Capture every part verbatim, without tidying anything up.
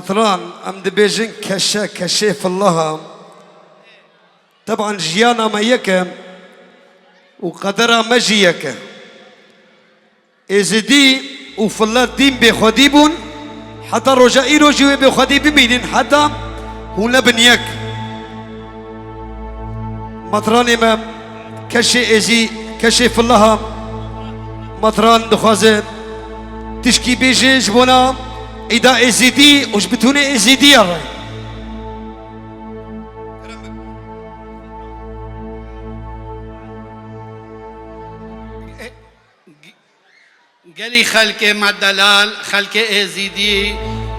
Tran, em dibêjin keşe, keşê fillaha. Teban jiyana me yek e û qedera me jî yek e. Êzidî û fillat dîn bêxwedî bûn, heta roja îro jî wê bêxwedî bimînin, heta hûn nebin yek. Matranê me, keşê êzî, keşê fillaha, matran dixwaze tişkî bêje ji bona îda êzîdî û ji bitûnê êzîdiya re. Gelî xelkê me delal, xelkê êzîdî,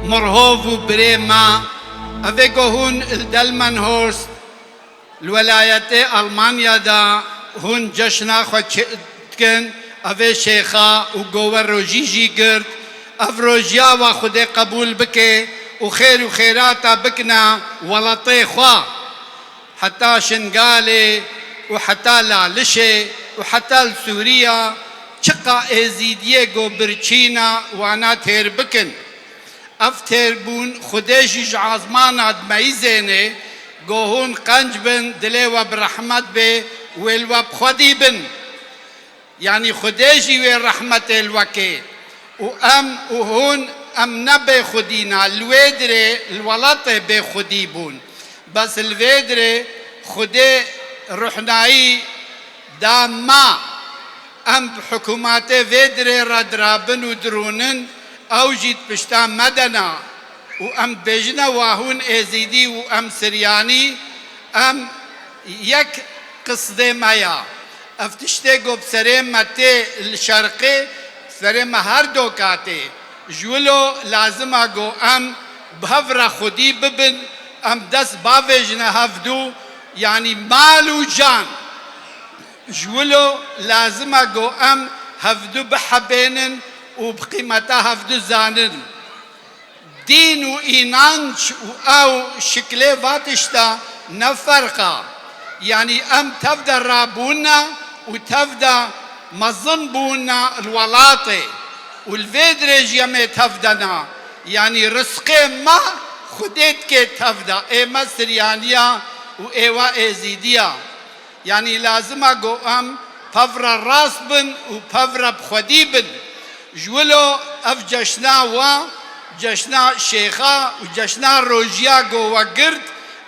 mirhov û birê me, evê ku hûn li Delmenhorst, li welayetê Almanya de hûn ceşna xwe çi dikin, evê şêxa û gowe rojî jî girt, ev rojiya we Xwedê qebûl bike û xêr û xêrata bikine welatê xwe. Heta Şingalê û heta Lalişê û heta li Sûriya çiqa êzîdiyê go birçîna wana têr bikin. Ev têrbûn Xwedê jî ji azmana dimeyizêne, go hûn qenc bin, dilê we bi rehmet bê, wê li we bi xwedî bin. Yanî Xwedê jî wê rehmetê li we kê. Û em û hûn, em ne bêxwedî ne, li wê dirê li welatê bêxwedî bûn. Bes li vê dirê Xwedê ruhnayî da me. Em bi hikûmatê vê dirê re dirabin û dirûnin, ew jî di pişta me de ne. Û em dibêjine wa hûn êzîdî û em siryanî, em yek qisdê me ya. Ev tiştê ku bi serê me tê li şerqê, bi serê me her doka tê. Ji wilo lazim e ku em bi hev re xwedî bibin, em dest bavêjine hevdû, yanî mal û can. Ji wilo lazim e ku em hevdû bihebênin û bi qîmeta hevdû zanin. Dîn û înanc û ew şiklê va tişta ne ferq a. Yanî em tev de rabûne û tev de mezin bûne li welatê û li vê dirê jî em ê tev de ne. Yanî rizqê me Xwedê dike tev de. Ê me siryaniya û ê we êzîdiya. Yanî lazim e ku em pev re rast bin û pev re bi xwedî bin. Ji wilo ev ceşna we, ceşna şêxa û ceşna rojiya ku we girt,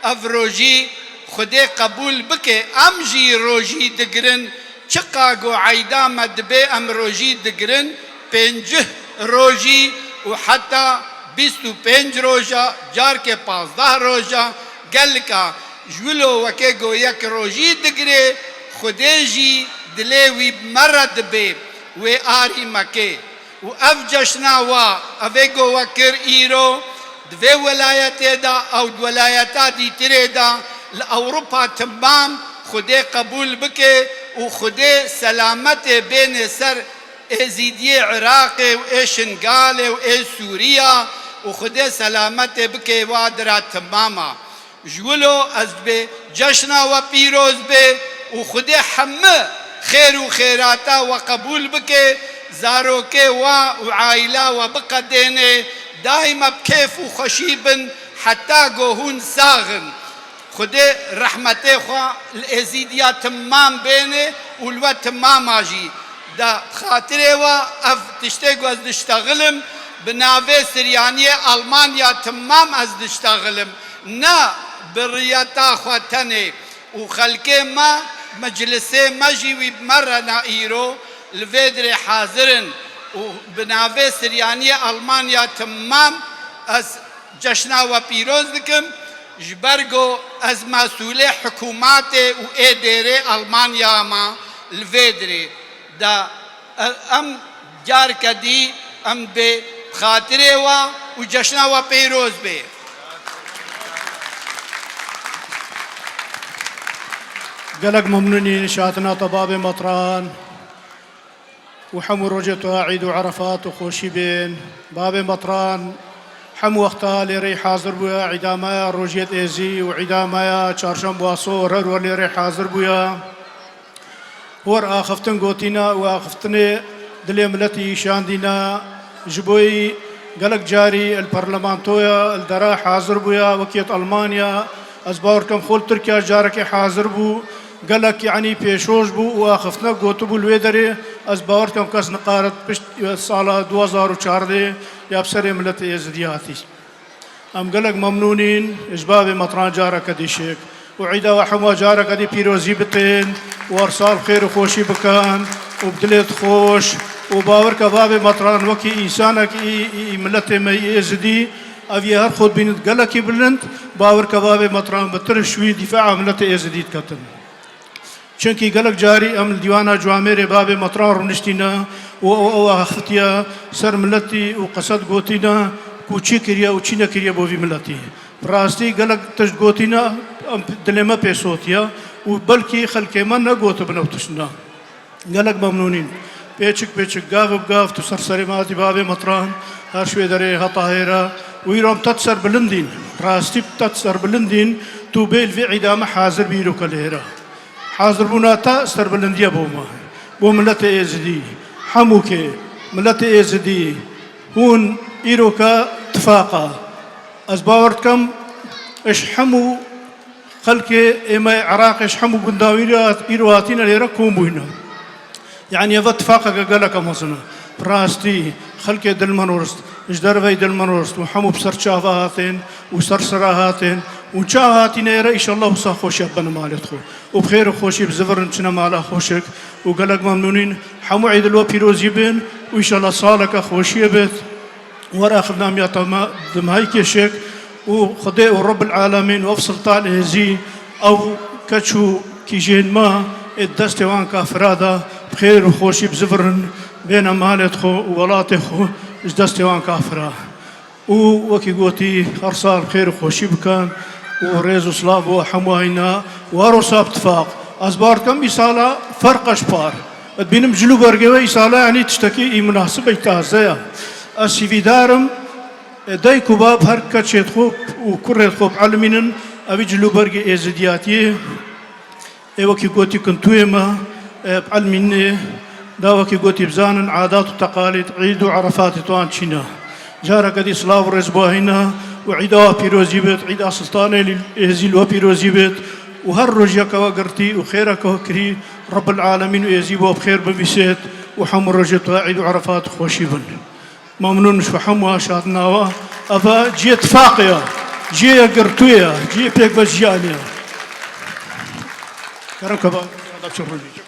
ev rojî Xwedê qebûl bike. Em jî rojî digirin, çiqa ku eyda me dibe em rojî digirin, pêncî rojî û heta bîst û pênc roja, carkê pazdeh roja, gelek a. Ji wilo weke go yek rojî digirê, Xwedê jî dilê wî bi me re dibe, wê arî me kê. Û ev ceşna wa, evê go we kir îro, di vê welayetê de ew di welayeta dîtirê de, li Ewropa timam Xwedê qebûl bike û Xwedê selametê bêne ser Êzîdiyê Iraqê û ê Şingalê û ê Sûriya û Xwedê selametê bike wa dira timama. Ji wilo ez dibê ceşna we pîroz be û Xwedê hemî xêr û xêrata we qebûl bike, zarokê we û aîla we biqedêne, daîma bi kêf û xweşî bin heta go hûn sax in. Xwedê rehmetê xwe li Êzîdiya timam bêne û li we timama jî. Da bi xatirê we ev tiştê ku ez diştexilim, bi navê Siryaniyê Almanya timam ez diştexilim. Ne bi riyeta xwe tenê û xelkê me, meclisê me jî wî bi me re ne îro li vê dirê hazir in û bi navê Siryaniyê Almanya timam ez ceşna we pîroz dikim, ji ber ku ez mesûlê hikûmatê û ê dêrê Almanya me li vê dirê de. E-, em carke dî em bê xatirê we û ceşna we pêroz bê. Gelek memnûnî şatina te babê Metran. û hemû rojê tu ya Îd û Erefat û xweşî bên. Babê Metran hemû wexta lê rê hazir bûye, îda me ya rojiyê êzî û îda me ya çarşemba sor her we lê rê hazir bûye. Wer axiftin gotîna û axiftinê dilê miletî şandîna ji bo yî Gelek carî li parlamentoya li dera hazir bûya, wekî li Almanya, ez bawer dikim xwe li Tirkiya carekê hazir bû, gelek, yanî, pêşoş bû û axiftina gotibû li wê derê, ez bawer dikim kes nikarit pişt sala du hezar û çardeh ya bi serê miletê Êzidî hatî. Em gelek memnûn în, ji bavê Metran careke dî şik û îda we hemû careke dî pîrozî bitên û her sal xêr û xweşî bikin û bi dilê xweş û bawer ke bavê Metran wekî însanek î, î, î miletê me yê Êzidî, ev yê her xwe dibînin gelekî bilind, bawer ke bavê Metran bi tirş wî dîfaa miletê Êzidî diketin. Çimkî gelek carî em li dîwana camêrê bavê Metran rûniştîne û ew, ew axiftiye ser miletî û qese digotîne ku çi kiriye û çi nekiriye bo vî miletî. Bi rastî gelek tişt gotîne, em, dilê me pê sotiye û belkî xelkê me negotibin ew tiştine. Gelek memnûn în. Pêçik pêçik, gav bi gav tu ser serê me hatî bavê Metran, her şwê derê heta hêra û îro em te di ser bilind în. Rastî te di ser bilind în, tu bê li vê îda me hazir bî îro ke li hêra. Hazirbûna te serbilindiye bo me, bo miletê Êzidî. Hemûkê, miletê Êzidî, hûn îroka tifaqa. Ez bawer dikim, ji hemû xelkê ê me yê Iraqê, ji hemû gundawî re îro hatîne lêre kom bûyne. Yanî, ev tifaqeke geleke mezin e. Bi rastî, xelkê Dilmenwurst, ji derveyî Dilmenwurst û hemû bi ser çava hatên û ser sira hatên û çav hatîne êre, înşallah wisa xweşiya bibene malê xwe û bi xêr û xweşî bi zivirin çine mala xweşik û gelek memnûn în. Hemû îdil we pîrozî bin û înşallah saleke xweşiyê bit. Were xidna miya te me di mehayî kêşik û Xwedê û Rebbil Alemîn û ev Siltan Êzî, ew keç û kîjên me ê di destê wan kafira de bi xêr û xweşî bizivirin, bêne malê xwe û welatê xwe ji destê wan kafira. Û wekî gotî, her sal bi xêr û xweşî bikin û rêz û silav bo hemû heyna û her wisa bi tifaq. Ez bawer dikim îsala ferq e ji par. Dibînim cil û bergê we îsala, yanî, tiştekî î munasib e, taze ye. Ez hîvîdar im, e, dayik û bab her keçê xwe û kurê xwe bielmînin, evî cil û bergê êzidiyatiyê ê wekî gotî kintûyê me, e, bielmînê, da wekî gotî bizanin adat û teqalîd, îd û erefatê wan çî ne. Careke dî silav û rêz bo heyna û îda we pîrozî bit, îda Siltanê Êzî li we pîrozî bit û her rojeke we girtî û xêreke we kirî, Rebbil Alemîn û Êzî bo bi xêr bivîsêt û hemû rojê we îd û erefat xweşî bin. Memnûn ji we hemû şadina we. Ev cihê tifaqê ye, cihê yekgirtûyê ye, cihê pêkvejiyanê ye. Kerem ke ba, da çi rojê.